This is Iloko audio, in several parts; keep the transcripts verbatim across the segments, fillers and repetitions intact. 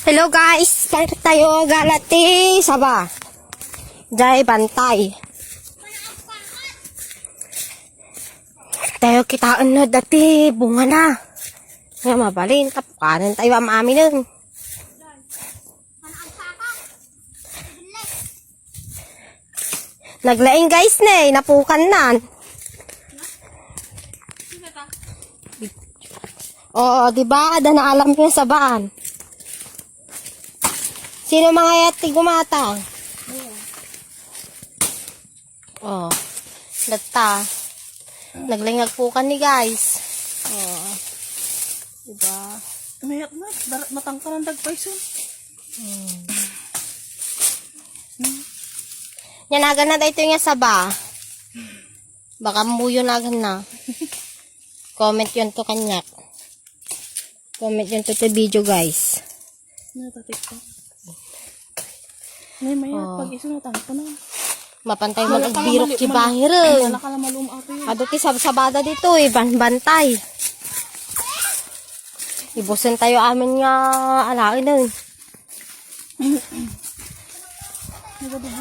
Hello guys, tayo tayo gala ti saba. Jay bantay. Tayo kitaen na dati bunga na. Nga mabalin, tapukanan tayo amaminen. Naglaing guys ne, napukan nan. Oo, di ba? Ada na alam yung sabaan. Sino mga yati gumata? Oh, datta. Naglingag po kani guys. Oh. Diba? Mayat na, dar- matangkaran dagpayson. Hmm. Yan, agan na daytoy nga saba. Baka muyo na agan na. Comment yun to kanyak. Comment yun to, to video, guys. Ano, tatik ko? May, may, Oh. Pag iso na tangko na. Mapantay mo Wala ka nagbirok naman, ti wala, bangir, eh. Wala ka naman lumato yun. Adu ti sabsabada dito, eh. Ban-, bantay. Ibusen tayo amin nga alaen, eh.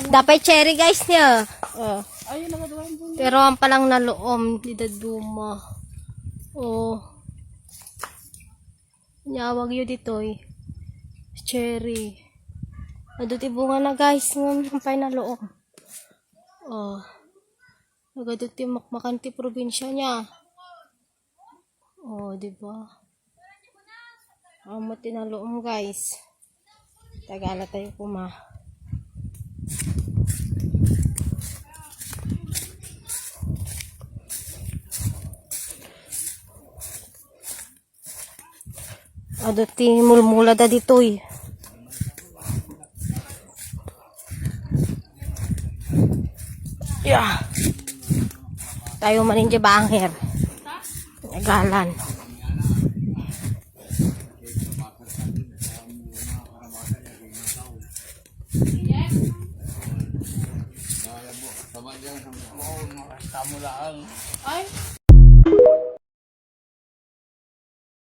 Dapat cherry, guys, niya. Oh. Ayun, nagaduhan po. Pero ang palang naloom, di daduma. Oh. Nyawag yu ditoy. Cherry. Adu ti bunga na, guys, ngem ampay naloom. Oh. Nagadu ti makmakan ti probinsya niya. Oh, di ba? Amo ti naloom, guys. Tagala tayo kuma. Adu ti mulmula da ditoy. Yeah. Tayo manin di banger. Nagalan. Ay.